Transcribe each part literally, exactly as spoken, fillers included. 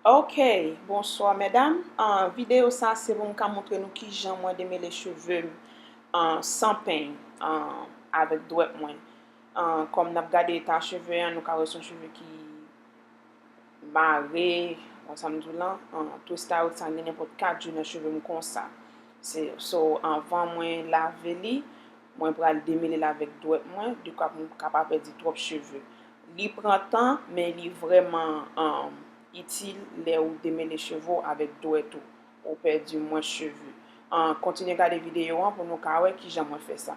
Ok, bonswa medam. Ah, videyo sa se pou m ka montre nou kijan mwen demele cheve m, ah, san peny, ah, avèk dwèt mwen. Ah, kòm n ap gade eta cheve an, nou ka wè se yon cheve ki mare, wè sa m di w lan, ah, twist out sa gen nenpòt kat jou nan cheve m konsa. Se, so, anvan mwen lave li, mwen pral demele l avèk dwèt mwen, dekwa pou m ka pa pèdi twòp cheve. Li pran tan, men li vrèman, um, itil lè ou demele cheve w avèk dwèt ou, ou pèdi mwens cheve. Ah, kontinye gade videyo an pou nou ka wè kijan mwen fè sa.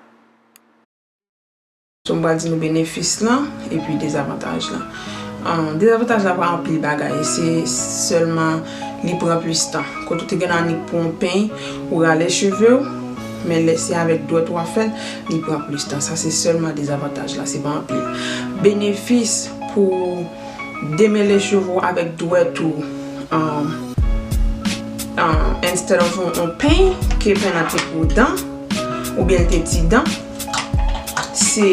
So, m pral di nou benefis lan, epi dezavantaj lan. Ah, dezavantaj la pa anpil bagay, se sèlman li pran plis tan. Kote ou te gen annik pou yon peny, ou rale cheve w, men lè se avèk dwèt ou ap fè l, li pran plis tan. Sa se sèlman dezavantaj la, se pa anpil. Benefis pou demele cheve w avèk dwèt ou, um, um, instead of on, on peny, ke peny lan te gwo dan, oubyen l te ti dan, se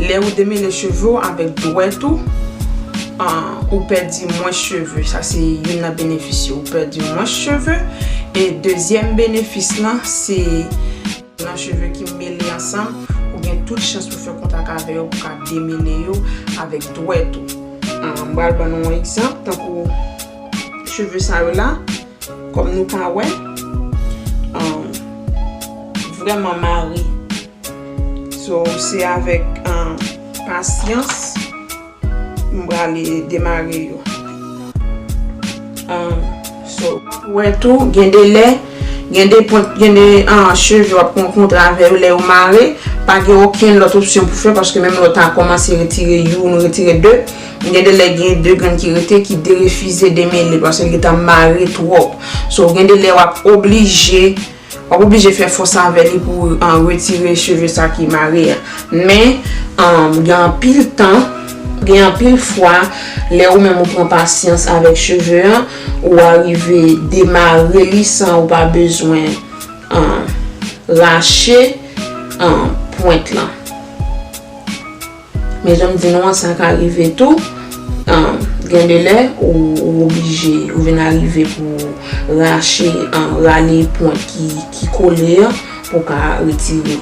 lè ou demele cheve w avèk dwèt ou, ah, ou pèdi mwens cheve. Sa se youn nan benefis yo, ou pèdi mwens cheve. E dezyèm benefis lan, se nan cheve ki mele ansanm, ou gen tout chans pou fè kontak avè yo, pou ka demele yo avèk dwèt ou. Ah, m pral ban nou yon egzanp, tankou cheve sa yo la, kòm nou ka wè, ah, vrèman mare. So, se avèk, ah, pasyans m prale demare yo. Ah, so, wè tou, gen de lè, gen de pwent, gen de, ah, cheve w ap rankontre avè yo lè yo mare, pa gen okenn lòt opsyon pou fè, paske menm lè w ta kòmanse retire youn, retire de, gen de lè gen de grenn ki rete, ki derefize demele, paske li gentan mare twòp. So, gen de lè w ap oblije W ap oblije fè fòs avè li pou, ah, retire cheve sa ki mare a. Men, ah, gen anpil tan, gen anpil fwa, lè ou menm ou pran pasyans avèk cheve an, ou arive demare li san ou pa bezwen, ah, rache, ah, pwent lan. Men jan m di nou an, sa ka rive tou. Ah, gen de lè, ou, ou oblije, ou vin arive pou rache, ah, rale pwent ki, ki kole an, pou ka retire.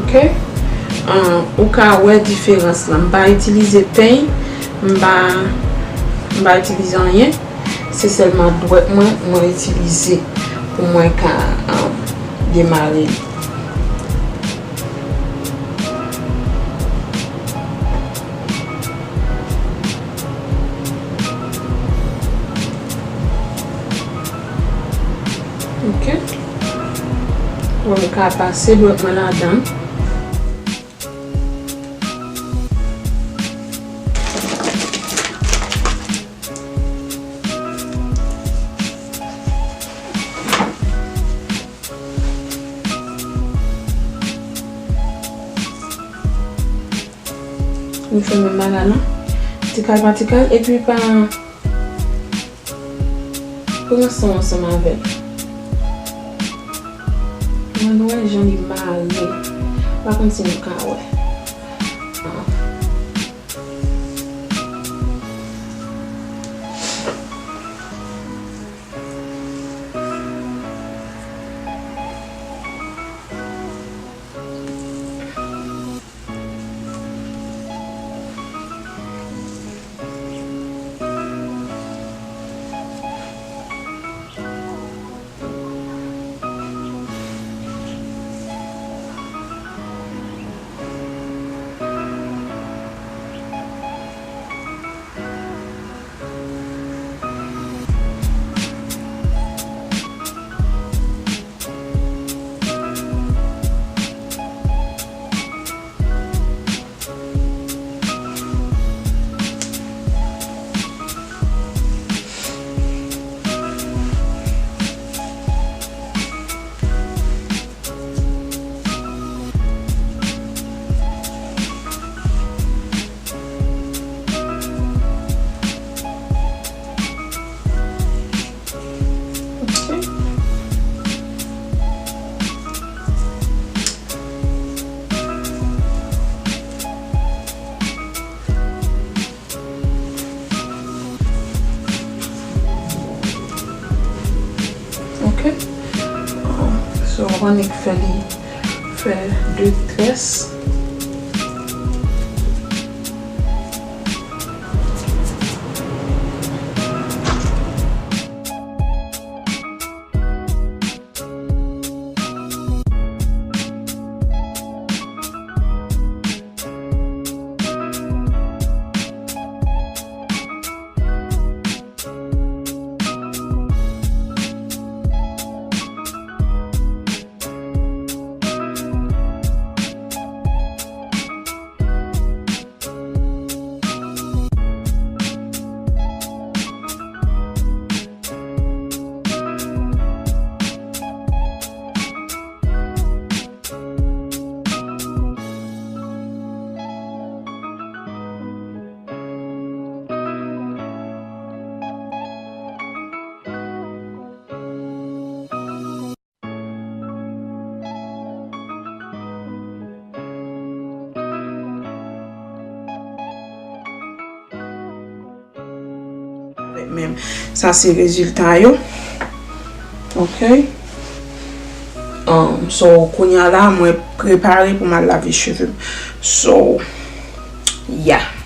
Ok. Ah, ou ka wè diferans lan. M pa itilize peny, m pa, m pa itilize anyen. Se sèlman dwèt mwen, mwen itilize pou mwen ka, ah, demare li. Ok. Bon, m ka pase dwèt mwen ladan. Nou fè menm bagay la. Ti kal pa ti kal, epi pa pran san ansanm avè l. Mwen wè jan li mare. Pa konn si nou ka wè. Annik fè li fè de tres. Avèk menm. Sa se rezilta yo. Ok. Um, so, kounye a la, mwen prepare pou m al lave cheve m. So, yeah.